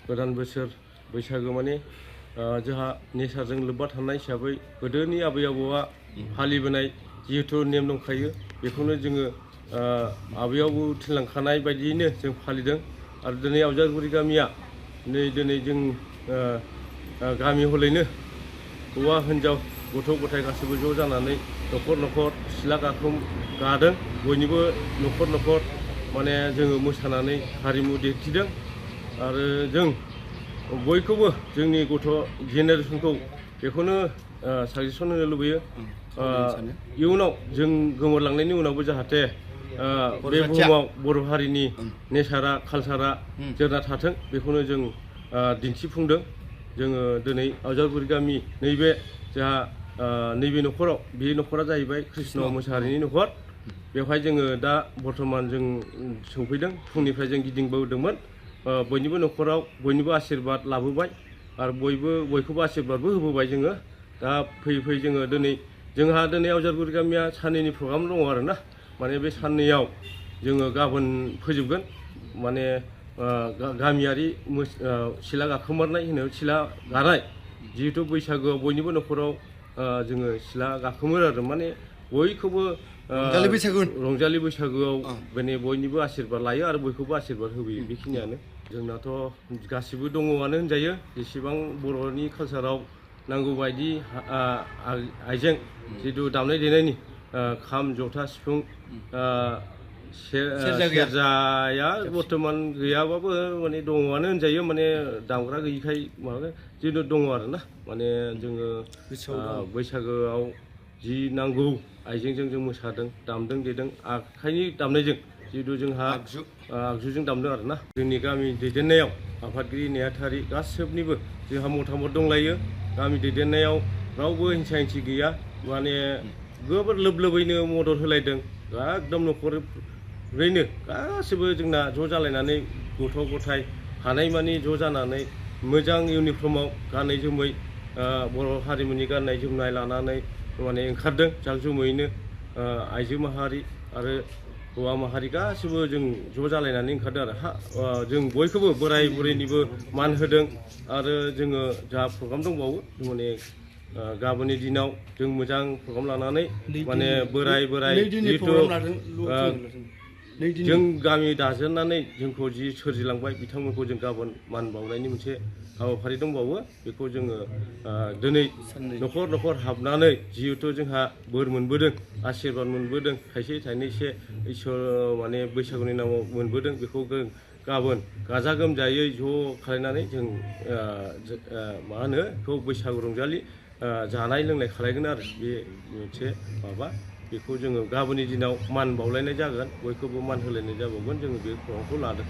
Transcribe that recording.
गोदान बोसोर बैसागो माने जोंहा नेचारजों लोब्बा थानाय हिसाबै गोदोनि आबै आबौआ फालिबोनाय जिहेतु नेम दंखायो बेखौनो जोङो आबै आबौ थिनलांखानाय बायदियैनो जों फालिदों आरो दिनै आवजारगुरि गामिया दिनै जों गामि हलैनो हौवा हिन्जाव गथ' गथाय गासैबो ज' जानानै न'खर न'खर सिला गाखोम गादों बयनिबो न'खर न'खर माने जोङो मोसानानै हारिमु दिन्थिदों आरो जों बयखौबो जोंनि गथ' जेनेरेसनखौ बेखौनो साजेसन होनो लुबैयो इयुनाव जों गोमोरलांनायनि उनावबो जाहाथे बे बुहुमाव बर' हारिनि नेचारा कालसारा जोरना थाथों बेखौनो जों दिन्थिफुंदों जोङो दिनै आवजारगुरि गामि नैबे जोंहा नैबे न'खराव बे न'खरा जाहैबाय कृष्ण मोसाहारिनि न'खर बेवहाय जोङो दा बर्थमान जों सौफैदों फुंनिफ्राय जों गिदिंबोदोंमोन बयनिबो न'खराव बयनिबो आशीर्बाद लाबोबाय आरो बयखौबो आशीर्बादबो होबोबाय जोङो दा फैयै फैयै जोङो जोंहा दिनै आवजारगुरि गामिया साननैनि प्रग्राम दङ आरोना माने बे साननैयाव जोङो गाबोन फोजोबगोन माने गामियारि सिला गाखोमारनाय होनो सिला गानाय जिहेतु बैसागोआव बयनिबो न'खराव जोङो सिला गाखोमोरो आरो माने बयखौबो रंजालि बैसागोआव माने बयनिबो आशीर्बाद लायो आरो बयखौबो आशीर्बाद होबोयो बेखिनियानो जोंनाथ' गासिबो दङआनो होनजायो जेसेबां बर'नि कालसाराव नांगौ बायदि आइजें जितु दामनाय देनायनि खाम जथा सिफुं सेरजाया बर्थमान गैयाबाबो माने दङआनो होनजायो माने दामग्रा गैयिखाय माबा जितु दङ आरोना माने जोङो बैसागोआव जि नांगौ आइजेंजों जों मोसादों दामदों देदों आखाइनि दामनायजों जिहेतु जोंहा आगजुजों दामदों आरोना जोंनि गामि दैदेननायाव आफादगिरि नेहाथारि गासिबनिबो जोंहा मतामत दंलायो गामि दैदेननायाव रावबो हिंसा हिंसि गैया माने गोबोर लोब-लोबैनो मदद होलायदों एकदम न'खरैनो गासिबो जोंना ज' जालायनानै गथ' गथाय हानायमानि ज' जानानै मोजां इउनिफर्माव गानै जोमै बर' हारिमुनि गाननाय जोमनाय लानानै माने ओंखारदों जाक जुमैनो आइजो माहारि आरो हौवा माहारि गासिबो जों ज' जालायनानै ओंखारदों आरो जों बयखौबो बोराय बुरैनिबो मान होदों आरो जोङो जा प्रग्राम दंबावो माने गाबोननि दिनाव जों मोजां प्रग्राम लानानै माने बोराय जिहेतु जों गामि दाजेननानै जोंखौ जि सोरजिलांबाय बिथांमोनखौ जों गाबोन मान बावनायनि मोनसे हाबाफारि दंबावो बेखौ जोङो दिनै न'खर न'खर हाबनानै जिहेतु जोंहा बोर मोनबोदों आशीर्बाद मोनबोदों थाइसे थाइनैसे इसोर माने बैसागुनि नामाव मोनबोदों बेखौ गाबोन गाजा गोमजायै ज' खालायनानै जों मा होनो बेखौ बैसागु रंजालि जानाय लोंनाय खालायगोन आरो बे मोनसे माबा बेखौ जोङो गाबोननि दिनाव मान बावलायनाय जागोन बयखौबो मान होलायनाय जाबावगोन जोङो बे प्रग्रामखौ लादों।